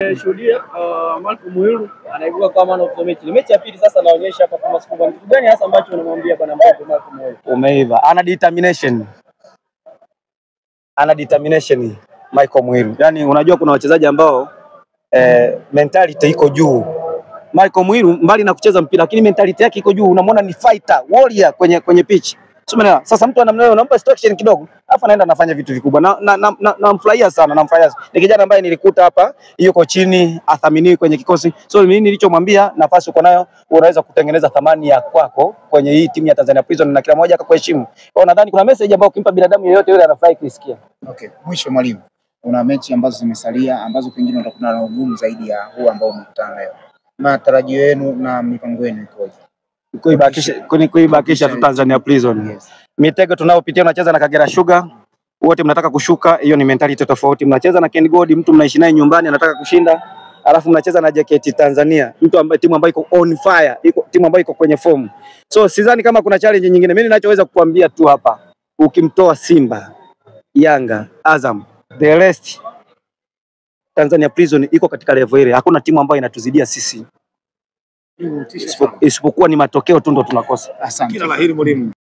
Shuhudia Malcolm Mwiru anaibuka kama man of the match. Ni mechi ya pili sasa anaonyesha performance kubwa. Ni kitu gani hasa ambacho unamwambia bwana mdogo Malcolm Mwiru? Umeiva. Ana determination. Ana determination Michael Mwiru. Yaani unajua kuna wachezaji ambao mentality iko juu. Michael Mwiru mbali na kucheza mpira lakini mentality yake iko juu. Unamwona ni fighter, warrior kwenye pitch. Sio maana sasa mtu anamna unampa instruction kidogo, alafu anaenda anafanya vitu vikubwa. Na namfurahia sana, namfurahia. Ni kijana ambaye nilikuta hapa yuko chini, athaminiwi kwenye kikosi. So mimi nilichomwambia, nafasi uko nayo, unaweza kutengeneza thamani ya kwako kwenye hii timu ya Tanzania Prison na kila mmoja akakuheshimu. Kwa hiyo nadhani kuna message ambayo ukimpa binadamu yeyote yule anafurahi kuisikia. Okay, mwisho mwalimu, una mechi ambazo zimesalia ambazo pengine utakutana na ugumu zaidi ya huu ambao umekutana leo. Matarajio yenu na mipango yenu ikoje? Kuibakisha tu Tanzania Prison. Mitego tunayopitia, unacheza na Kagera Sugar, wote mnataka kushuka, hiyo ni mentality tofauti. Mnacheza na Ken Gold, mtu mnaishi naye nyumbani anataka kushinda, alafu mnacheza na JKT Tanzania, mtu ambaye timu ambayo iko on fire, iko timu ambayo iko kwenye form. So sidhani kama kuna challenge nyingine. Mimi ninachoweza kukuambia tu hapa, ukimtoa Simba, Yanga, Azam, the rest Tanzania Prison iko katika level ile. Hakuna timu ambayo inatuzidia sisi, isipokuwa ni matokeo tu ndo tunakosa. Asante. Kila la heri mwalimu.